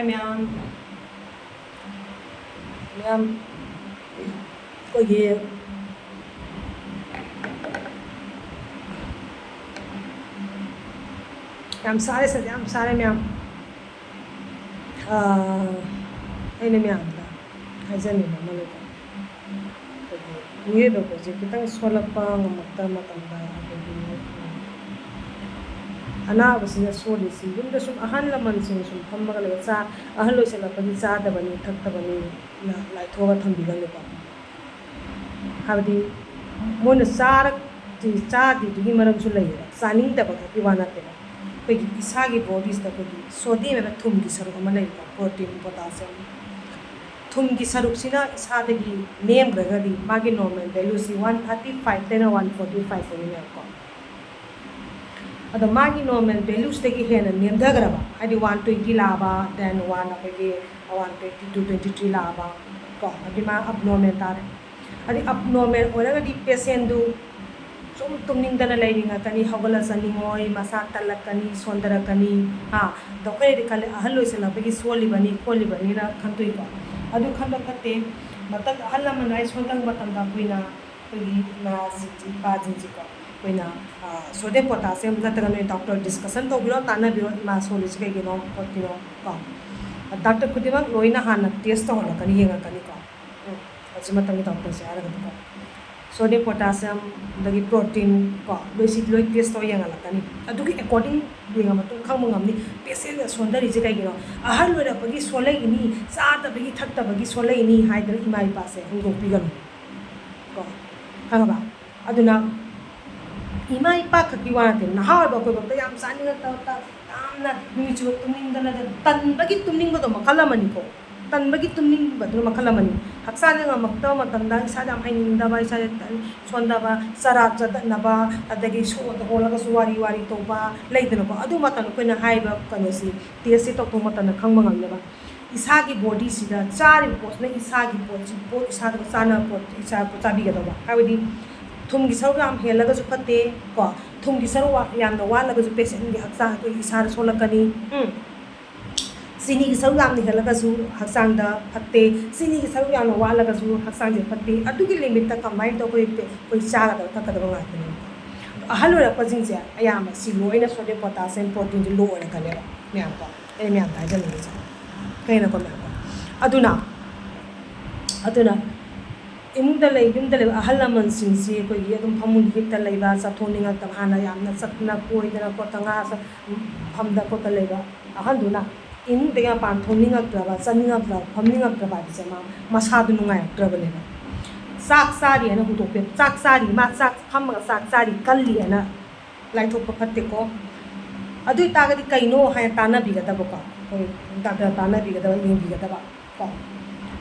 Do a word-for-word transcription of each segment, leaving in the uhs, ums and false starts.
ꯃꯌꯥꯝ, ꯃꯌꯥꯝ, ꯑꯩꯈꯣꯏꯒꯤ ꯌꯥꯝ ꯁꯥꯔꯦ, ꯁꯤꯗ ꯌꯥꯝ ꯁꯥꯔꯦ ꯃꯌꯥꯝ꯫ ꯑꯥ, ꯑꯩꯅ ꯃꯌꯥꯝꯗ ꯍꯥꯏꯖꯅꯤꯡꯕ ꯑꯃ ꯂꯩꯕ, ꯑꯩꯈꯣꯏꯒꯤ ꯃꯤꯑꯣꯏꯕ ꯑꯩꯈꯣꯏꯁꯦ ꯈꯤꯇꯪ ꯁꯣꯜꯂꯛꯄ ꯉꯝꯃꯛꯇꯕ ꯃꯇꯝꯗ, ꯑꯩꯈꯣꯏꯒꯤ ꯑꯅꯥꯕꯁꯤꯅ ꯁꯣꯜꯂꯤꯁꯤ, ꯌꯨꯝꯗ ꯁꯨꯝ ꯑꯍꯜ ꯂꯃꯟꯁꯤꯡ ꯁꯨꯝ ꯐꯝꯃꯒ ꯂꯩꯕ, ꯆꯥ-, ꯑꯍꯜ ꯑꯣꯏꯁꯜꯂꯛꯄꯒꯤ ꯆꯥꯗꯕꯅꯤ ꯊꯛꯇꯕꯅꯤꯅ ꯂꯥꯏꯊꯣꯛꯑꯒ ꯊꯝꯕꯤꯒꯅꯨꯀꯣ꯫ ꯍꯥꯏꯕꯗꯤ ꯃꯣꯏꯅ ꯆꯥꯔꯛꯇ꯭ꯔꯤ-, ꯆꯥꯗ꯭ꯔꯤꯗꯨꯒꯤ ꯃꯔꯝꯁꯨ ꯂꯩꯌꯦꯕ, ꯆꯥꯅꯤꯡꯗꯕ ꯈꯛꯀꯤ ꯋꯥ ꯅꯠꯇꯦꯕ꯫ ꯑꯩꯈꯣꯏꯒꯤ ꯏꯁꯥꯒꯤ ꯕꯣꯗꯤꯁꯤꯗ ꯑꯩꯈꯣꯏꯒꯤ ꯁꯣꯗꯤꯌꯝ ꯍꯥꯏꯕ ꯊꯨꯝꯒꯤ ꯁꯔꯨꯛ ꯑꯃ ꯂꯩꯕꯀꯣ, ꯄ꯭ꯔꯣꯇꯤꯟ, ꯄꯣꯇꯥꯁꯤꯌꯝ꯫ ꯊꯨꯝꯒꯤ ꯁꯔꯨꯛꯁꯤꯅ ꯏꯁꯥꯗꯒꯤ ꯅꯦꯝꯈ꯭ꯔꯒꯗꯤ ꯃꯥꯒꯤ ꯅꯣꯔꯃꯦꯜ ꯚꯦꯂꯨꯁꯤ ꯋꯥꯟ ꯊꯥꯔꯇꯤ ꯐꯥꯏꯚꯇꯩꯅ ꯋꯥꯟ ꯐꯣꯔꯇꯤ ꯐꯥꯏꯚ ꯑꯣꯏꯅꯦꯕꯀꯣ꯫ ꯑꯗꯣ ꯃꯥꯒꯤ ꯅꯣꯔꯃꯦꯜ ꯚꯦꯂꯨꯁꯤꯗꯒꯤ ꯍꯦꯟꯅ ꯅꯦꯝꯊꯈ꯭ꯔꯕ, ꯍꯥꯏꯗꯤ ꯋꯥꯟ ꯇ꯭ꯋꯦꯟꯇꯤ ꯂꯥꯛꯑꯕ, ꯗꯦꯟ ꯋꯥꯟ ꯑꯩꯈꯣꯏꯒꯤ one twenty two, twenty three ꯂꯥꯛꯑꯕ ꯀꯣ, ꯑꯗꯨꯗꯤ ꯃꯥ ꯑꯕꯅꯣꯔꯃꯦꯜ ꯇꯥꯔꯦ꯫ ꯑꯗꯩ ꯑꯕꯅꯣꯔꯃꯦꯜ ꯑꯣꯏꯔꯒꯗꯤ ꯄꯦꯁꯦꯟꯗꯨ ꯁꯨꯝ ꯇꯨꯝꯅꯤꯡꯗꯅ ꯂꯩꯅꯤꯡꯉꯛꯀꯅꯤ, ꯍꯧꯒꯠꯂ ꯆꯠꯅꯤꯡꯉꯣꯏ, ꯃꯁꯥ ꯇꯜꯂꯛꯀꯅꯤ, ꯁꯣꯟꯊꯔꯛꯀꯅꯤ꯫ ꯍꯥ, ꯑꯗꯣ ꯑꯩꯈꯣꯏꯅꯗꯤ ꯈꯜꯂꯦ, ꯑꯍꯜ ꯑꯣꯏꯁꯜꯂꯛꯄꯒꯤ ꯁꯣꯜꯂꯤꯕꯅꯤ ꯈꯣꯠꯂꯤꯕꯅꯤꯅ ꯈꯟꯇꯣꯛꯏꯀꯣ꯫ ꯑꯗꯨ ꯈꯟꯕ ꯐꯠꯇꯦ꯫ ꯃꯇꯝ ꯑꯍꯜ ꯂꯃꯟ ꯍꯥꯏ ꯁꯣꯟꯊꯕ ꯃꯇꯝꯗ ꯑꯩꯈꯣꯏꯅ, ꯑꯩꯈꯣꯏꯒꯤ ꯏꯃꯥꯁꯤꯡꯁꯤ, ꯏꯄꯥꯁꯤꯡꯁꯤꯀꯣ, ꯑꯩꯈꯣꯏꯅ ꯁꯣꯗꯤꯌꯝ ꯄꯣꯇꯥꯁꯤꯌꯝ ꯅꯠꯇ꯭ꯔꯒ ꯅꯣꯏ ꯗꯣꯛꯇꯔ ꯗꯤꯁꯀꯁꯟ ꯇꯧꯕꯤꯔꯣ, ꯇꯥꯟꯅꯕꯤꯔꯣ, ꯏꯃꯥ ꯁꯣꯜꯂꯤꯁꯤ ꯀꯩꯒꯤꯅꯣ ꯈꯣꯠꯀꯤꯅꯣ ꯀꯣ꯫ ꯗꯥꯛꯇꯔ ꯈꯨꯗꯤꯡꯃꯛ ꯂꯣꯏꯅ ꯍꯥꯟꯅ ꯇꯦꯁ ꯇꯧꯍꯜꯂꯛꯀꯅꯤ, ꯌꯦꯡꯉꯛꯀꯅꯤꯀꯣ꯫ ꯎꯝ, ꯍꯧꯖꯤꯛ ꯃꯇꯝꯒꯤ ꯗꯣꯛꯇꯔꯁꯦ ꯍꯥꯏꯔꯒꯗꯤꯀꯣ, ꯁꯣꯗꯤꯌꯝ ꯄꯣꯇꯥꯁꯤꯌꯝ, ꯑꯗꯒꯤ ꯄ꯭ꯔꯣꯇꯤꯟ ꯀꯣ, ꯂꯣꯏꯁꯤ ꯂꯣꯏ ꯇꯦꯁ ꯇꯧꯔ ꯌꯦꯡꯍꯜꯂꯛꯀꯅꯤ꯫ ꯑꯗꯨꯒꯤ ꯑꯦꯀꯣꯔꯗꯤꯡ ꯌꯦꯡꯉ ꯃꯇꯨꯡ ꯈꯪꯕ ꯉꯝꯅꯤ ꯄꯦꯁꯦꯟꯅ ꯁꯣꯟꯊꯔꯤꯁꯦ ꯀꯩꯒꯤꯅꯣ꯫ ꯑꯍꯜ ꯑꯣꯏꯔꯛꯄꯒꯤ ꯁꯣꯜꯂꯛꯏꯅꯤ, ꯆꯥꯗꯕꯒꯤ ꯊꯛꯇꯕꯒꯤ ꯁꯣꯜꯂꯛꯏꯅꯤ ꯍꯥꯏꯗꯅ ꯏꯃꯥ ꯏꯄꯥꯁꯦ ꯍꯣꯡꯗꯣꯛꯄꯤꯒꯅꯨ ꯀꯣ, ꯈꯪꯉꯕ? ꯑꯗꯨꯅ ꯏꯃꯥ ꯏꯄꯥ ꯈꯛꯀꯤ ꯋꯥ ꯅꯠꯇꯦ, ꯅꯍꯥ ꯑꯣꯏꯕ ꯑꯩꯈꯣꯏꯐꯥꯎꯗ ꯌꯥꯝ ꯆꯥꯅꯤꯡꯉꯛꯇꯕ, ꯌꯥꯝꯅ ꯅꯨꯃꯤꯠ ꯆꯨꯞꯄ ꯇꯨꯝꯅꯤꯡꯗꯅ, ꯇꯟꯕꯒꯤ ꯇꯨꯝꯅꯤꯡꯕꯗꯣ ꯃꯈꯜ ꯑꯃꯅꯤꯀꯣ꯫ ꯇꯟꯕꯒꯤ ꯇꯨꯝꯅꯤꯡꯕꯗꯨꯅ ꯃꯈꯜ ꯑꯃꯅꯤ꯫ ꯍꯛꯆꯥꯡꯗ ꯉꯝꯃꯛꯇꯕ ꯃꯇꯝꯗ ꯏꯁꯥꯗ ꯌꯥꯝ ꯍꯩꯅꯤꯡꯗꯕ, ꯏꯁꯥꯗ ꯇꯟ-, ꯁꯣꯟꯊꯕ, ꯆꯔꯥ ꯆꯗꯠꯅꯕ, ꯑꯗꯒꯤ ꯁꯣꯔꯗ ꯍꯣꯜꯂꯒꯁꯨ ꯋꯥꯔꯤ ꯋꯥꯔꯤ ꯇꯧꯕ ꯂꯩꯗꯅꯀꯣ꯫ ꯑꯗꯨ ꯃꯇꯝꯗ ꯑꯩꯈꯣꯏꯅ ꯍꯥꯏꯔꯤꯕ ꯀꯩꯅꯣꯁꯤ, ꯇꯦꯁꯁꯦ ꯇꯧꯊꯣꯛꯄ ꯃꯇꯝꯗ ꯈꯪꯕ ꯉꯝꯅꯦꯕ꯫ ꯏꯁꯥꯒꯤ ꯕꯣꯗꯤꯁꯤꯗ ꯆꯥꯔꯤꯕ ꯄꯣꯠꯁꯤꯅ ꯏꯁꯥꯒꯤ ꯄꯣꯠꯁꯤ, ꯄꯣꯠ ꯏꯁꯥꯗ ꯆꯥꯅꯕ ꯄꯣꯠ ꯏꯁꯥ ꯆꯥꯕꯤꯒꯗꯧꯕ꯫ ꯍꯥꯏꯕꯗꯤ ꯊꯨꯝꯒꯤ ꯁꯔꯨꯛ ꯌꯥꯝ ꯍꯦꯜꯂꯒꯁꯨ ꯐꯠꯇꯦ ꯀꯣ꯫ ꯊꯨꯝꯒꯤ ꯁꯔꯨꯛ ꯋꯥ-, ꯌꯥꯝꯅ ꯋꯥꯠꯂꯒꯁꯨ ꯄꯦꯁꯦꯟꯒꯤ ꯍꯛꯆꯥꯡ ꯑꯩꯈꯣꯏ ꯏꯁꯥꯗ ꯁꯣꯛꯂꯛꯀꯅꯤ꯫ ꯎꯝ꯫ ꯆꯤꯅꯤꯒꯤ ꯁꯔꯨꯛ ꯌꯥꯝꯅ ꯍꯦꯜꯂꯒꯁꯨ ꯍꯛꯆꯥꯡꯗ ꯐꯠꯇꯦ, ꯆꯤꯅꯤꯒꯤ ꯁꯔꯨꯛ ꯌꯥꯝꯅ ꯋꯥꯠꯂꯒꯁꯨ ꯍꯛꯆꯥꯡꯁꯦ ꯐꯠꯇꯦ꯫ ꯑꯗꯨꯒꯤ ꯂꯤꯃꯤꯠꯇ ꯀꯝꯕꯥꯏꯟ ꯇꯧꯔꯒ ꯑꯩꯈꯣꯏ ꯑꯩꯈꯣꯏ ꯆꯥꯒꯗꯕ ꯊꯛꯀꯗꯕ ꯉꯥꯛꯇꯅꯦ꯫ ꯑꯍꯜ ꯑꯣꯏꯔꯛꯄꯁꯤꯡꯁꯦ ꯑꯌꯥꯝꯕ ꯁꯤ ꯂꯣꯏꯅ ꯁꯣꯗꯤꯌꯝ ꯄꯣꯇꯥꯁꯤꯌꯝ ꯄ꯭ꯔꯣꯇꯤꯟꯁꯦ ꯂꯣ ꯑꯣꯏꯔꯛꯀꯅꯦꯕ ꯃꯌꯥꯝꯀꯣ꯫ ꯑꯩꯅ ꯃꯌꯥꯝꯗ ꯍꯥꯏꯖꯅꯤꯡꯉꯤꯁꯦ ꯀꯩꯅꯣꯀꯣ ꯃꯌꯥꯝꯀꯣ꯫ ꯑꯗꯨꯅ ꯑꯗꯨꯅ ꯏꯃꯨꯡꯗ ꯂꯩ ꯌꯨꯝꯗ ꯂꯩꯕ ꯑꯍꯜ ꯂꯃꯟꯁꯤꯡꯁꯤ ꯑꯩꯈꯣꯏꯒꯤ ꯑꯗꯨꯝ ꯐꯃꯨꯡ ꯍꯤꯞꯇ ꯂꯩꯕ, ꯆꯠꯊꯣꯛꯅꯤꯡꯉꯛꯇꯕ, ꯍꯥꯟꯅ ꯌꯥꯝꯅ ꯆꯠꯇꯅ ꯀꯣꯏꯗꯅ ꯈꯣꯠꯇꯅ ꯉꯥ ꯐꯝꯗ ꯈꯣꯠꯇ ꯂꯩꯕ ꯑꯍꯟꯗꯨꯅ ꯏꯃꯨꯡꯗꯒꯤ ꯃꯄꯥꯟ ꯊꯣꯛꯅꯤꯡꯉꯛꯇ꯭ꯔꯕ, ꯆꯠꯅꯤꯡꯉꯛꯇ꯭ꯔꯕ, ꯐꯝꯅꯤꯡꯉꯛꯇ꯭ꯔꯕ ꯍꯥꯏꯕꯁꯦ ꯃꯥ ꯃꯁꯥꯗꯨ ꯅꯨꯡꯉꯥꯏꯔꯛꯇ꯭ꯔꯕꯅꯦꯕ꯫ ꯆꯥꯛ ꯆꯥꯔꯤ ꯍꯥꯏꯅ ꯍꯨꯟꯗꯣꯛꯄꯤ, ꯆꯥꯛ ꯆꯥꯔꯤ, ꯃꯥ ꯆꯥꯛ ꯐꯝꯃꯒ ꯆꯥꯛ ꯆꯥꯔꯤ ꯀꯜꯂꯤ ꯍꯥꯏꯅ ꯂꯥꯏꯊꯣꯛꯄ ꯐꯠꯇꯦꯀꯣ꯫ ꯑꯗꯨ ꯑꯣꯏꯇꯥꯔꯒꯗꯤ ꯀꯩꯅꯣ ꯍꯥꯏꯅ ꯇꯥꯟꯅꯕꯤꯒꯗꯕꯀꯣ, ꯑꯩꯈꯣꯏ ꯗꯥꯛꯇꯔ ꯇꯥꯟꯅꯕꯤꯒꯗꯕ, ꯌꯦꯡꯕꯤꯒꯗꯕ ꯀꯣ꯫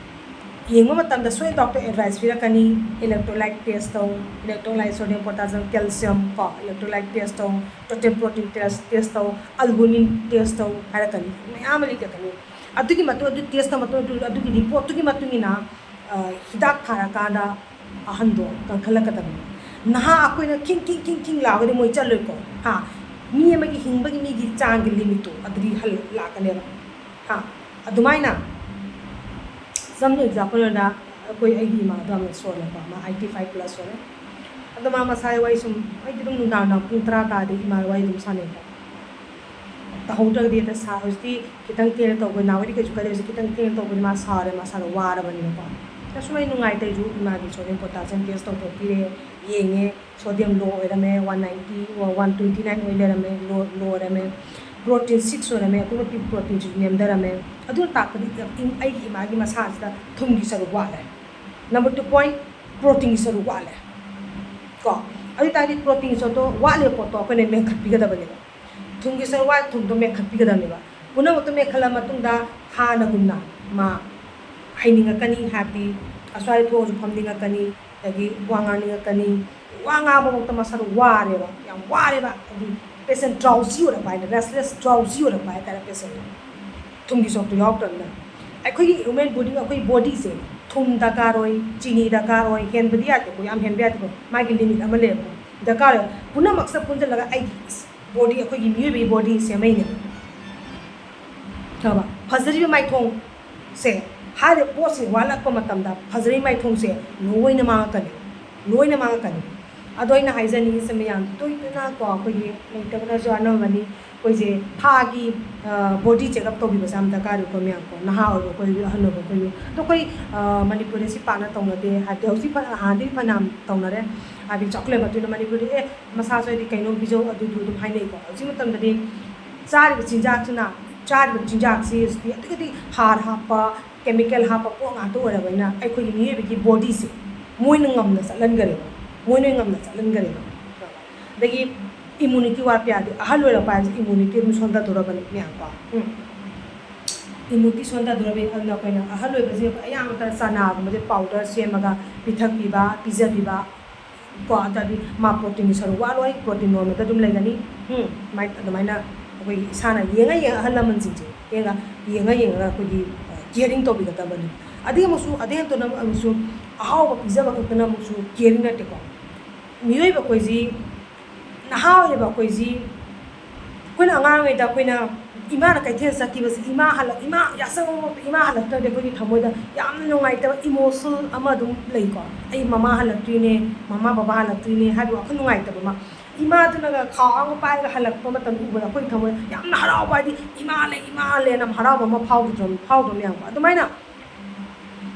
ꯌꯦꯡꯕ ꯃꯇꯝꯗ ꯁꯣꯏꯗꯅ ꯗꯣꯛꯇꯔ ꯑꯦꯗꯚꯥꯏꯁ ꯄꯤꯔꯛꯀꯅꯤ꯫ ꯏꯂꯦꯛꯇ꯭ꯔꯣꯂꯥꯏꯠ ꯇꯦꯁ ꯇꯧ, ꯏꯂꯦꯛꯇ꯭ꯔꯣꯂꯥꯏꯠ, ꯁꯣꯗꯤꯌꯝ ꯄꯣꯇꯥꯁꯤꯌꯝ, ꯀꯦꯜꯁꯤꯌꯝ ꯀꯣ, ꯏꯂꯦꯛꯇ꯭ꯔꯣꯂꯥꯏꯠ ꯇꯦꯁ ꯇꯧ, ꯇꯣꯇꯦꯜ ꯄ꯭ꯔꯣꯇꯤꯟ ꯇꯦꯁ ꯇꯦꯁ ꯇꯧ, ꯑꯜꯕꯨꯃꯤꯟ ꯇꯦꯁ ꯇꯧ ꯍꯥꯏꯔꯛꯀꯅꯤ, ꯃꯌꯥꯝ ꯑꯃ ꯂꯤꯔꯛꯀꯅꯤ꯫ ꯑꯗꯨꯒꯤ ꯃꯇꯨꯡ, ꯑꯗꯨ ꯇꯦꯁ ꯇꯧ ꯃꯇꯨꯡ, ꯑꯗꯨ ꯑꯗꯨꯒꯤ ꯔꯤꯄꯣꯔꯠꯇꯨꯒꯤ ꯃꯇꯨꯡ ꯏꯟꯅ ꯍꯤꯗꯥꯛ ꯊꯥꯔꯀꯥꯟꯗ ꯑꯍꯟꯗꯣ ꯀꯟꯈꯠꯂꯛꯀꯗꯕꯅꯤ꯫ ꯅꯍꯥ ꯑꯩꯈꯣꯏꯅ ꯈꯤꯡ ꯈꯤꯡ ꯈꯤꯡ ꯈꯤꯡ ꯂꯥꯎꯒꯗꯤ ꯃꯣꯏ ꯆꯠꯂꯣꯏꯀꯣ꯫ ꯍꯥ, ꯃꯤ ꯑꯃꯒꯤ ꯍꯤꯡꯕꯒꯤ ꯃꯤꯒꯤ ꯆꯥꯡꯒꯤ ꯂꯤꯃꯤꯠꯇꯣ ꯑꯗꯨꯗꯤ ꯍꯜ ꯂꯥꯛꯀꯅꯦꯕ꯫ ꯍꯥ, ꯑꯗꯨꯃꯥꯏꯅ ꯁꯝꯅ ꯑꯦꯛꯖꯥꯝꯄꯜ ꯑꯣꯏꯅ ꯑꯩꯈꯣꯏ ꯑꯩꯒꯤ ꯏꯃꯥꯗꯣ ꯌꯥꯝꯅ ꯁꯣꯜꯂꯦꯀꯣ, ꯃꯥ ꯑꯩꯠꯇꯤ ꯐꯥꯏꯚ ꯄ꯭ꯂꯁ ꯑꯣꯏꯔꯦ꯫ ꯑꯗꯣ ꯃꯥ ꯃꯁꯥꯒꯤ ꯋꯥꯔꯤ ꯁꯨꯝ, ꯑꯩꯗꯤ ꯑꯗꯨꯝ ꯅꯨꯡꯗꯥꯡ ꯅꯨꯡꯗꯥꯡ ꯄꯨꯡ ꯇꯔꯥ ꯇꯥꯔꯗꯤ ꯏꯃꯥꯒꯤ ꯋꯥꯔꯤ ꯑꯗꯨꯝ ꯁꯥꯟꯅꯩꯀꯣ꯫ ꯇꯧꯍꯧꯗ꯭ꯔꯒꯗꯤ ꯍꯦꯛꯇ ꯁꯥ-, ꯍꯧꯖꯤꯛꯇꯤ ꯈꯤꯇꯪ ꯊꯦꯡꯅ ꯇꯧꯕ, ꯅꯍꯥꯟꯋꯥꯏꯗꯤ ꯀꯩꯁꯨ ꯈꯜꯂꯦ, ꯍꯧꯖꯤꯛ ꯈꯤꯇꯪ ꯊꯦꯡꯅ ꯇꯧꯕꯅꯤ ꯃꯥ ꯁꯥꯎꯔꯦ, ꯃꯁꯥꯗꯣ ꯋꯥꯔꯕꯅꯤꯅꯀꯣ꯫ ꯑꯁꯨꯝ ꯑꯩ ꯅꯨꯡꯉꯥꯏꯇꯦ, ꯑꯩꯁꯨ ꯏꯃꯥꯒꯤ ꯁꯣꯗꯤꯌꯝ ꯄꯣꯇꯥꯁꯤꯌꯝ ꯇꯦꯁ ꯇꯧꯊꯣꯛꯄꯤꯔꯦ, ꯌꯦꯡꯉꯦ, ꯁꯣꯗꯤꯌꯝ ꯂꯣ ꯑꯣꯏꯔꯝꯃꯦ, one ninety, one twenty nine ꯑꯣꯏ ꯂꯩꯔꯝꯃꯦ, ꯂꯣ, ꯂꯣ ꯑꯣꯏꯔꯝꯃꯦ꯫ ꯄ꯭ꯔꯣꯇꯤꯟ ꯁꯤꯛꯁ ꯑꯣꯏꯔꯝꯃꯦ, ꯑꯗꯨꯛꯀꯤ ꯃꯇꯤꯛ ꯄ꯭ꯔꯣꯇꯤꯟꯁꯨ ꯅꯦꯝꯊꯔꯝꯃꯦ꯫ ꯑꯗꯨꯅ ꯇꯥꯛꯄꯗꯤ ꯑꯩꯒꯤ ꯏꯃꯥꯒꯤ ꯃꯁꯥꯁꯤꯗ ꯊꯨꯝꯒꯤ ꯁꯔꯨꯛ ꯋꯥꯠꯂꯦ꯫ ꯅꯝꯕꯔ ꯇꯨ ꯄꯣꯏꯟ, ꯄ꯭ꯔꯣꯇꯤꯟꯒꯤ ꯁꯔꯨꯛ ꯋꯥꯠꯂꯦ ꯀꯣ꯫ ꯑꯗꯨ ꯑꯣꯏ ꯇꯥꯔꯗꯤ ꯄ꯭ꯔꯣꯇꯤꯟꯒꯤ ꯁꯔꯨꯛꯇꯣ ꯋꯥꯠꯂꯤꯕ ꯄꯣꯠꯇꯣ ꯑꯩꯈꯣꯏꯅ ꯃꯦꯟꯈꯠꯄꯤꯒꯗꯕꯅꯦꯕ꯫ ꯊꯨꯝꯒꯤ ꯁꯔꯨꯛ ꯋꯥꯠ, ꯊꯨꯝꯗꯣ ꯃꯦꯟꯈꯠꯄꯤꯒꯗꯕꯅꯦꯕ꯫ ꯄꯨꯝꯅꯃꯛꯇꯣ ꯃꯦꯟꯈꯠꯂ ꯃꯇꯨꯡꯗ ꯍꯥꯟꯅꯒꯨꯝꯅ ꯃꯥ ꯍꯩꯅꯤꯡꯉꯛꯀꯅꯤ, ꯍꯥꯏꯕꯗꯤ ꯑꯁ꯭ꯋꯥꯏꯗ ꯊꯣꯛꯑꯁꯨ ꯐꯝꯅꯤꯡꯉꯛꯀꯅꯤ, ꯑꯗꯒꯤ ꯋꯥ ꯉꯥꯡꯅꯤꯡꯉꯛꯀꯅꯤ꯫ ꯋꯥ ꯉꯥꯡꯕꯐꯥꯎꯗ ꯃꯁꯥꯗꯣ ꯋꯥꯔꯦꯕ, ꯌꯥꯝ ꯋꯥꯔꯦꯕ꯫ ꯍꯥꯏꯗꯤ ꯄꯦꯁꯦꯟ ꯗ꯭ꯔꯥꯎꯖꯤ ꯑꯣꯏꯔꯛꯄ ꯍꯥꯏꯇꯥꯔꯦ, ꯔꯦꯁꯂꯦꯁ ꯗ꯭ꯔꯥꯎꯖꯤ ꯑꯣꯏꯔꯛꯄ ꯍꯥꯏꯇꯥꯔꯦ ꯄꯦꯁꯦꯟꯗꯣ, ꯊꯨꯝꯒꯤ ꯁꯔꯨꯛꯇꯣ ꯌꯥꯎꯔꯛꯇ꯭ꯔꯕꯅꯤꯅ꯫ ꯑꯩꯈꯣꯏꯒꯤ ꯍ꯭ꯌꯨꯃꯦꯟ ꯕꯣꯗꯤ, ꯑꯩꯈꯣꯏ ꯕꯣꯗꯤꯁꯦ ꯊꯨꯝ ꯗꯔꯀꯥꯔ ꯑꯣꯏ, ꯆꯤꯅꯤ ꯗꯔꯀꯥꯔ ꯑꯣꯏ, ꯍꯦꯟꯕꯗꯤ ꯌꯥꯗꯦꯀꯣ, ꯌꯥꯝ ꯍꯦꯟꯕ ꯌꯥꯗꯦꯀꯣ, ꯃꯥꯒꯤ ꯂꯤꯃꯤꯠ ꯑꯃ ꯂꯩꯌꯦꯕꯀꯣ, ꯗꯔꯀꯥꯔ ꯑꯣꯏ꯫ ꯄꯨꯝꯅꯃꯛꯁꯤꯗ ꯄꯨꯟꯁꯤꯜꯂꯒ ꯑꯩꯒꯤ ꯕꯣꯗꯤ, ꯑꯩꯈꯣꯏꯒꯤ ꯃꯤꯑꯣꯏꯕꯒꯤ ꯕꯣꯗꯤ ꯁꯦꯝꯃꯛꯏꯅꯦꯕ, ꯈꯪꯉꯕ? ꯐꯖꯔꯤꯕ ꯃꯥꯏꯊꯣꯡꯁꯦ, ꯍꯥꯏꯔꯤꯕ ꯄꯣꯠꯁꯦ ꯋꯥꯠꯂꯛꯄ ꯃꯇꯝꯗ ꯐꯖꯔꯤꯕ ꯃꯥꯏꯊꯣꯡꯁꯦ ꯂꯣꯏꯅ ꯃꯥꯡꯉꯛꯀꯅꯤ, ꯂꯣꯏꯅ ꯃꯥꯡꯉꯛꯀꯅꯤ꯫ ꯑꯗꯣ ꯑꯩꯅ ꯍꯥꯏꯖꯅꯤꯡꯉꯤꯁꯦ, ꯃꯌꯥꯝ ꯇꯣꯏ ꯇꯣꯏꯅ ꯀꯣ ꯑꯩꯈꯣꯏꯒꯤ ꯂꯩꯇꯕꯅꯁꯨ ꯑꯅꯝꯕꯅꯤ, ꯑꯩꯈꯣꯏꯁꯦ ꯊꯥꯒꯤ ꯕꯣꯗꯤ ꯆꯦꯛꯑꯞ ꯇꯧꯕꯤꯕꯁꯦ ꯌꯥꯝ ꯗꯔꯀꯥꯔ ꯑꯣꯏꯀꯣ ꯃꯌꯥꯝ ꯀꯣ, ꯅꯍꯥ ꯑꯣꯏꯕ ꯑꯩꯈꯣꯏꯁꯨ, ꯑꯍꯟ ꯑꯣꯏꯕ ꯑꯩꯈꯣꯏꯁꯨ꯫ ꯑꯗꯣ ꯑꯩꯈꯣꯏ ꯃꯅꯤꯄꯨꯔꯗ ꯁꯤ ꯄꯥꯛꯅ ꯇꯧꯅꯗꯦ, ꯍꯥꯏꯕꯗꯤ ꯍꯧꯖꯤꯛ ꯐꯅ, ꯍꯥꯟꯅꯗꯤ ꯐꯅꯌꯥꯝ ꯇꯧꯅꯔꯦ, ꯍꯥꯏꯕꯗꯤ ꯆꯥꯎꯈꯠꯂꯛꯄ ꯃꯇꯨꯡꯗ ꯃꯅꯤꯄꯨꯔꯗꯤ ꯑꯦ ꯃꯁꯥ ꯁꯣꯏꯗꯤ ꯀꯩꯅꯣꯝ ꯄꯤꯖꯧ ꯑꯗꯨꯗꯨ ꯑꯗꯨꯝ ꯍꯥꯏꯅꯩꯀꯣ꯫ ꯍꯧꯖꯤꯛ ꯃꯇꯝꯗꯗꯤ ꯆꯥꯔꯤꯕ ꯆꯤꯟꯖꯥꯛꯁꯤꯅ, ꯆꯥꯔꯤꯕ ꯆꯤꯟꯖꯥꯛꯁꯤ ꯑꯗꯨꯛꯀꯤ ꯃꯇꯤꯛ ꯍꯥꯔ ꯍꯥꯞꯄ, ꯀꯦꯃꯤꯀꯦꯜ ꯍꯥꯞꯄ ꯄꯣꯠ ꯉꯥꯛꯇ ꯑꯣꯏꯔꯕꯅꯤꯅ ꯑꯩꯈꯣꯏꯒꯤ ꯃꯤꯑꯣꯏꯕꯒꯤ ꯕꯣꯗꯤꯁꯦ ꯃꯣꯏꯅ ꯉꯝꯅ ꯆꯠꯍꯟꯈꯔꯦꯕ, ꯃꯣꯏꯅ ꯉꯝꯅ ꯆꯠꯍꯟꯈꯔꯦꯕ꯫ ꯑꯗꯒꯤ ꯏꯃ꯭ꯌꯨꯅꯤꯇꯤ ꯋꯥꯠꯄ ꯌꯥꯗꯦ꯫ ꯑꯍꯜ ꯑꯣꯏꯔꯛꯄ ꯍꯥꯏꯕꯁꯦ ꯏꯃ꯭ꯌꯨꯅꯤꯇꯤ ꯑꯗꯨꯝ ꯁꯣꯟꯊꯗꯣꯔꯕꯅꯤ ꯃꯌꯥꯝꯀꯣ꯫ ꯎꯝ꯫ ꯏꯃ꯭ꯌꯨꯅꯤꯇꯤ ꯁꯣꯟꯊꯗꯣꯔꯕꯅꯤ꯫ ꯑꯗꯨꯅ ꯑꯩꯈꯣꯏꯅ ꯑꯍꯜ ꯑꯣꯏꯕꯁꯦ ꯑꯌꯥꯝꯕ ꯃꯇꯝꯗ ꯆꯅꯥꯒꯨꯝꯕꯁꯦ ꯄꯥꯎꯗꯔ ꯁꯦꯝꯃꯒ ꯄꯤꯊꯛꯄꯤꯕ, ꯄꯤꯖꯕꯤꯕ ꯀꯣ꯫ ꯑꯗꯨꯗꯤ ꯃꯥ ꯄ꯭ꯔꯣꯇꯤꯟꯒꯤ ꯁꯔꯨꯛ ꯋꯥꯠꯂꯣꯏ, ꯄ꯭ꯔꯣꯇꯤꯟ ꯅꯣꯡꯃꯗ ꯑꯗꯨꯝ ꯂꯩꯒꯅꯤ꯫ ꯎꯝ, ꯑꯗꯨꯃꯥꯏꯅ, ꯑꯗꯨꯃꯥꯏꯅ ꯑꯩꯈꯣꯏꯒꯤ ꯏꯁꯥꯅ ꯌꯦꯡꯉ ꯌꯦꯡꯉ, ꯑꯍꯜ ꯂꯃꯟꯁꯤꯡꯁꯦ ꯌꯦꯡꯉ ꯌꯦꯡꯉ ꯌꯦꯡꯉꯒ ꯑꯩꯈꯣꯏꯒꯤ ꯀꯤꯌꯔꯤꯡ ꯇꯧꯕꯤꯒꯗꯕꯅꯤ꯫ ꯑꯗꯒꯤ ꯑꯃꯨꯛꯁꯨ, ꯑꯗꯩ ꯍꯦꯟꯇꯣꯛꯅ ꯑꯃꯨꯛꯁꯨ ꯑꯍꯥꯎꯕ ꯄꯤꯖꯕ ꯈꯛꯇꯅ ꯑꯃꯨꯛꯁꯨ ꯀꯤꯌꯔꯤꯡ ꯅꯠꯇꯦꯀꯣ꯫ ꯃꯤꯑꯣꯏꯕ ꯑꯩꯈꯣꯏꯁꯤ, ꯅꯍꯥ ꯑꯣꯏꯔꯤꯕ ꯑꯩꯈꯣꯏꯁꯤ, ꯑꯩꯈꯣꯏꯅ ꯑꯉꯥꯡ ꯑꯣꯏꯔꯤꯉꯩꯗ ꯑꯩꯈꯣꯏꯅ ꯏꯃꯥꯅ ꯀꯩꯊꯦꯜ ꯆꯠꯈꯤꯕꯁꯤ, ꯏꯃꯥ ꯍꯜꯂꯛ-, ꯏꯃꯥ ꯌꯥꯆꯪꯉꯛꯄ, ꯏꯃꯥ ꯍꯜꯂꯛꯇ꯭ꯔꯗꯤ ꯑꯩꯈꯣꯏꯒꯤ ꯊꯃꯣꯏꯗ ꯌꯥꯝꯅ ꯅꯨꯡꯉꯥꯏꯇꯕ ꯏꯃꯣꯁꯅꯦꯜ ꯑꯃ ꯑꯗꯨꯝ ꯂꯩꯀꯣ꯫ "ꯑꯩ ꯃꯃꯥ ꯍꯜꯂꯛꯇ꯭ꯔꯤꯅꯦ, ꯃꯃꯥ ꯕꯕꯥ ꯍꯜꯂꯛꯇ꯭ꯔꯤꯅꯦ" ꯍꯥꯏꯕ ꯋꯥꯈꯜ ꯅꯨꯡꯉꯥꯏꯇꯕ ꯑꯃ꯫ ꯏꯃꯥꯗꯨꯅꯒ ꯈꯥꯎ ꯑꯃ ꯄꯥꯏꯔꯒ ꯍꯜꯂꯛꯄ ꯃꯇꯝꯗ ꯎꯕꯗ ꯑꯩꯈꯣꯏꯒꯤ ꯊꯃꯣꯏꯗ ꯌꯥꯝꯅ ꯍꯔꯥꯎꯕ, ꯍꯥꯏꯗꯤ "ꯏꯃꯥ ꯂꯩ, ꯏꯃꯥ ꯂꯩ" ꯑꯅ ꯍꯔꯥꯎꯕ ꯑꯃ ꯐꯥꯎꯈꯤꯗ꯭ꯔꯣ, ꯐꯥꯎꯗ꯭ꯔꯣ ꯃꯌꯥꯝꯀꯣ? ꯑꯗꯨꯃꯥꯏꯅ